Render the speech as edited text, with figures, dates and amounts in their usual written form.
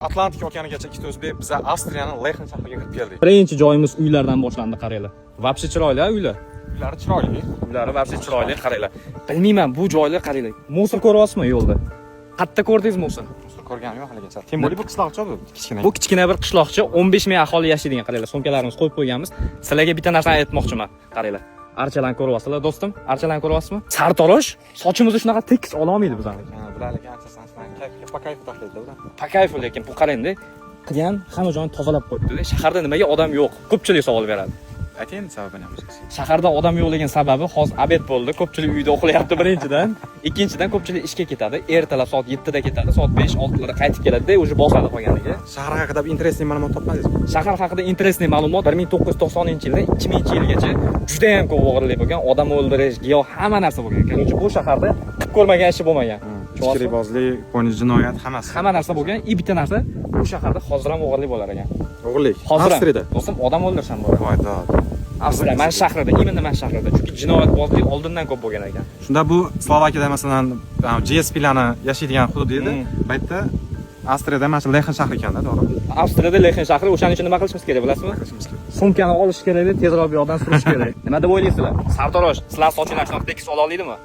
Atlantika okeanigacha ikkita o'zbek biza Avstriyani Lexen shahriga kirib keldik. Birinchi joyimiz uylardan boshlandi, qaranglar. Вообще chiroyli uylar. Uylari chiroyli. Uylari вообще chiroyli, qaranglar. Bilmayman, bu joylar, qaranglar. Мусор ko'ryapsizmi yo'lda? Qayerda ko'rdingiz мусор? Мусор ko'rganim yo'q haligacha. Тем более bu qishloqcha bu, kichkina. Bu kichkina bir qishloqcha, 15 ming aholi yashaydigan, qaranglar. Sumkalarimizni qo'yib qo'yganmiz. Sizlarga bitta narsani aytmoqchiman. Qaranglar. Archalarni ko'ryapsizlar, do'stim? Archalarni ko'ryapsizmi? Sartarosh sochimizni shunaqa tekis ololmaydi bizani. Ha, bular lekin ancha kayfga по кайфу tashlaydi bular. По кайфу, lekin bu qarangda, qilgan hamma joyini tozalab qo'yibdi. Shaharda nimaga odam yo'q? Ko'pchilik savol beradi. Ayting endi sababini ham o'zingiz. Shaharda odam yo'qligini sababi hozir обед bo'ldi. Ko'pchilik uyda uxlayapti birinchidan. Ikkinchidan, ko'pchilik ishga ketadi. Ertalab soat 7 da ketadi, soat 5-6 larda qaytib keladi-da, уже bosadi qolganiga. Shahar haqida bir интересный ma'lumot topmadingizmi? Shahar haqida интересный ma'lumot: 1990-yildan 2000-yilgacha juda ham ko'p o'g'irlik bo'lgan, odam o'ldirish, giyoh, hamma narsa bo'lgan. Короче, bu shaharda qilib ko'rmagan ishi bo'lmagan. Ichkaribozlik, qo'yni jinoyat, hammasi. Hamma narsa bo'lgan. И bitta narsa, bu shaharda hozir ham o'g'irlik bo'lar ekan. O'g'irlik. Hozir ham. Avstriyada. Do'stim, odam o'ldirish ham bo'ladi. Voy dod. Avstriya, mana shahrida, именно mana shahrida. Chunki jinoyatbozlik oldindan ko'p bo'lgan ekan. Shunda bu Slovakiyada, masalan, GSPlarni yashaydigan hudud edi. Bu yerda, Avstriyada mana shu Lexen shahri ekanda, to'g'rimi? Avstriyada Lexen shahri, o'shaning uchun nima qilishimiz kerak, bilasizmi? Qilishimiz kerak. Sumkani olish kerak, tezroq bu yoqdan surish kerak. Nima deb o'ylaysizlar? Sartarosh, sizlar sochinglar shunaqa tekis ola oladimi?